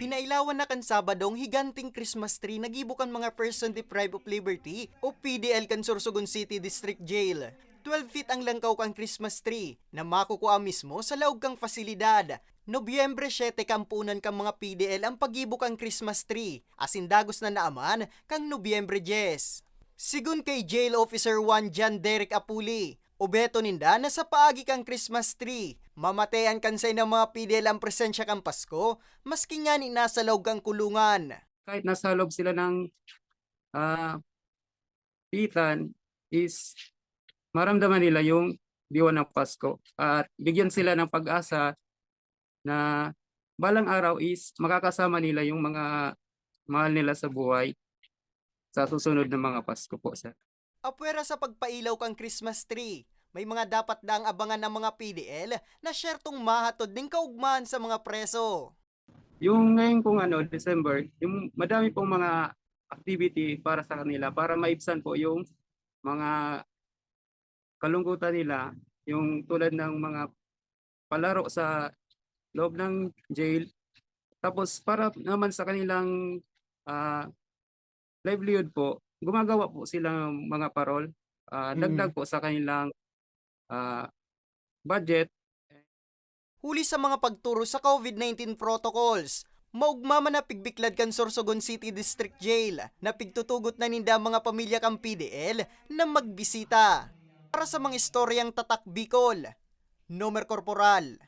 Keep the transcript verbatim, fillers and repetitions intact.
Pinailawan na kan Sabado ang higanting Christmas tree na gibo kan mga Person Deprived of Liberty o P D L kan Sorsogon City District Jail. Twelve feet ang langkaw kan Christmas tree na makukua mismo sa laog kan pasilidad. Nobyembre siyete kampunan kan mga P D L ang paggibo kan Christmas tree, asin dagos na naaman kan Nobyembre dyes. Sigon kay Jail Officer one John Derek Apuli, obheto ninda na sa paagi kan Christmas tree, mamatean kan saindang mga P D L ang presensya kan Pasko, maski ngani nasa laog kan kulungan. Kahit nasa loob sila ng, ah, pitan, is maramdaman nila yung diwa ng Pasko. At bigyan sila ng pag-asa na balang araw is makakasama nila yung mga mahal nila sa buhay sa susunod na mga Pasko po, sir. Apwera sa pagpailaw kan Christmas tree, may mga dapat daang abangan ang mga P D L na syertong mahatod nin kaugmahan sa mga preso. Yung ngayon pong ano, December, yung madami pong mga activity para sa kanila, para maibsan po yung mga kalungkutan nila, yung tulad ng mga palaro sa loob ng jail. Tapos para naman sa kanilang, ah, livelihood po, gumagawa po sila ng mga parol, ah, Mm. dagdag po sa kanilang, ah, budget. Huli sa mga pagturo sa COVID nineteen protocols, maugma man na pigbiklad kan Sorsogon City District Jail na pigtutugot na ninda ang mga pamilya kan P D L na magbisita. Para sa mga istoryang Tatak Bicol, Nomer Corporal.